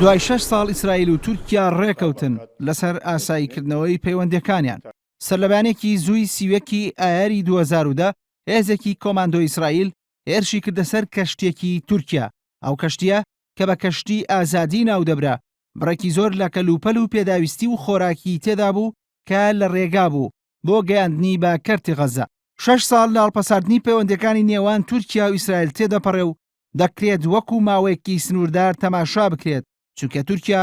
دوای شەش ساڵ ئیسرائیل و تورکیا ڕێکەوتن لەسەر ئاساییکردنەوەی پەیوەندییەکانیان. سەرلەبەیانێکی زووی 31 ی ئایاری 2010 هێزێکی کۆماندۆی ئیسرائیل هێرشی کردە سەر کەشتییەکی تورکیا، ئەو کەشتییە کە بە کەشتی ئازادی ناودەبرا، بڕێکی زۆر لە کەلوپەل و پێداویستی و خۆراکی تێدابوو کە لە ڕێگا بوو بۆ گەیاندنی بە کەرتی غەززە. شەش ساڵ لە هەڵپەساردنی پەیوەندییەکانی نێوان تورکیا و ئیسرائیل تێدەپەڕێ و دەکرێت وەکو ماوەیەکی سنووردار تەماشا بکرێت، چونکە تورکیا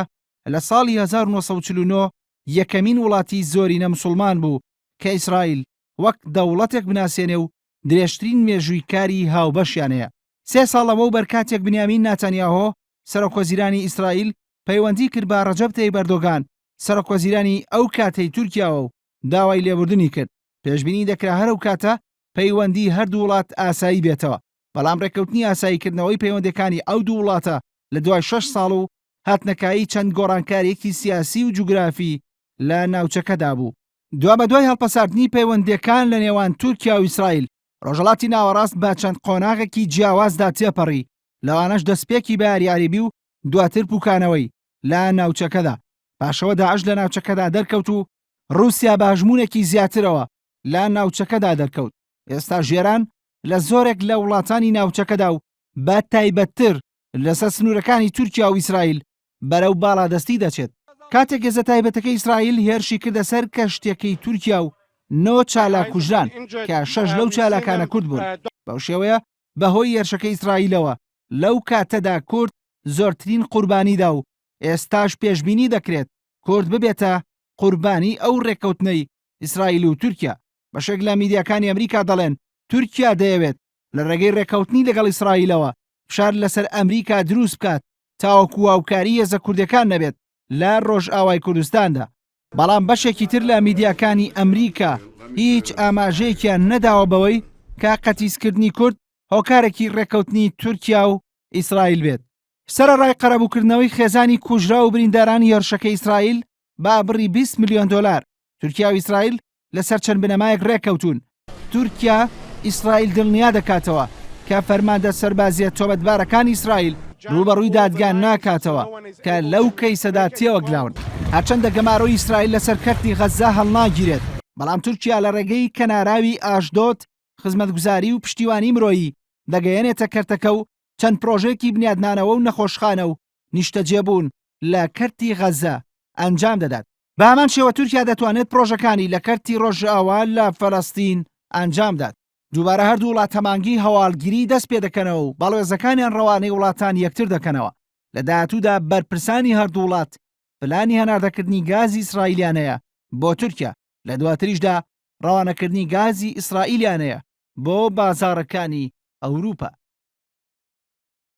لە ساڵی 1949 یەکەمین وڵاتی زۆرینە مسوڵمان بوو کە ئیسرائیل وەک دەوڵەتێک بناسێنێ و درێژترین مێژووی کاری هاوبەشیان هەیە. سێ ساڵ لەمەوبەر کاتێک بنیامین ناتانیاهۆ، سەرۆکوەزیرانی ئیسرائیل پەیوەندی کرد بە ڕەجەب تەیب ئەردۆگان، سەرۆکوەزیرانی ئەو کاتەی تورکیاوە و داوای لێبوردنی کرد، پێشبینی دەکرا هەر ئەو کاتە پەیوەندی هەردوو وڵات ئاسایی بێتەوە، بەڵام ڕێککەوتنی ئاساییکردنەوەی پەیوەندییەکانی ئەو دوو وڵاتە لە دوای شەش ساڵ و هاتنەکایەی چەند گۆڕانکارییەکی سیاسی و جوگرافی لە ناوچەکەدا بوو. دوابەدوای هەڵپەساردنی پەیوەندییەکان لە نێوان تورکیا و ئیسرائیل، ڕۆژهەڵاتی ناوەڕاست بە چەند قۆناغێکی جیاوازدا تێپەڕی، لەوانەش دەستپێکی بەهاری عەرەبی و دواتر پوکانەوەی لە ناوچەکەدا. پاشەوە داعش لە ناوچەکەدا دەرکەوت و ڕووسیا بە هەژموونێکی زیاترەوە لە ناوچەکەدا دەرکەوت. ئێستاش ئێران لە زۆرێک لە وڵاتانی ناوچەکەدا و بە تایبەتتر لەسەر سنوورەکانی تورکیا و ئیسرائیل بەرەو باڵادەستی دەچێت. کاتێک هێزە تایبەتەکەی ئیسرائیل هێرشی کردە سەر کەشتییەکەی تورکیا و نۆ چالاک کوژران کە شەش لەو چالاکانە کورد بوون. بەو شێوەیە بەهۆی هێرشەکەی ئیسرائیلەوە لەو کاتەدا کورد زۆرترین قوربانی دا و ئێستاش پێشبینی دەکرێت کورد ببێتە قوربانی ئەو رێککەوتنەی ئیسرائیل و تورکیا. بەشێک لە میدیاکانی ئەمریکا دەڵێن تورکیا دەیەوێت لە ڕێگەی ڕێککەوتنی لەگەڵ ئیسرائیلەوە فشار لەسەر ئەمریکا دروست بکات تاوەکو هاوکاری هێزە کوردەکان نەبێت لە ڕۆژئاوای کوردستاندا. بەڵام بەشێکی تر لە میدیاکانی ئەمریکا هیچ ئاماژەیەکیان نەداوە بەوەی کە قەتیسکردنی کورد هۆکارێکی ڕێککەوتنی تورکیا و ئیسرائیل بێت. سەرەڕای قەرەبووکردنەوەی خێزانی کوژراو و بریندارانی هێرشەکەی ئیسرائیل بە بڕی 20 ملیۆن دۆلار، تورکیا و ئیسرائیل لەسەر چەند بنەمایەک رێککەوتوون. تورکیا ئیسرائیل دڵنیا دەکاتەوە کە فەرماندە سەربازییە تۆمەتبارەکانی ئیسرائیل رووبەڕووی دادگا ناکاتەوە کە لەو کەیسەدا تێوەگلاون. هەرچەندە گەمارۆی ئیسرائیل لەسەر کەرتی غەززە هەڵناگیرێت، بەڵام تورکیا لە رێگەی کەناراوی ئاشدۆد خزمەتگوزاری و پشتیوانی مرۆیی دەگەیەنێتە کەرتەکە و چەند پرۆژەیەکی بنیادنانەوە و نەخۆشخانە و نیشتەجێبوون لە کەرتی غەززە ئەنجام دەدات. بە هەمان شێوە تورکیا دەتوانێت پرۆژەکانی لە کەرتی ڕۆژئاوا لە فەلەستین ئەنجام دات. دووبارە هەردوو وڵات هەمانگی هەواڵگری دەست پێدەکەنەوە و باڵوێزەکانیان ڕەوانەی وڵاتانی یەکتر دەکەنەوە. لە داهاتوودا بەرپرسانی هەردوو وڵات پلانی هەناردەکردنی گازی ئیسرائیلیان هەیە بۆ تورکیا، لە دواتریشدا ڕەوانەکردنی گازی ئیسرائیلیان هەیە بۆ بازاڕەکانی ئەوروپا.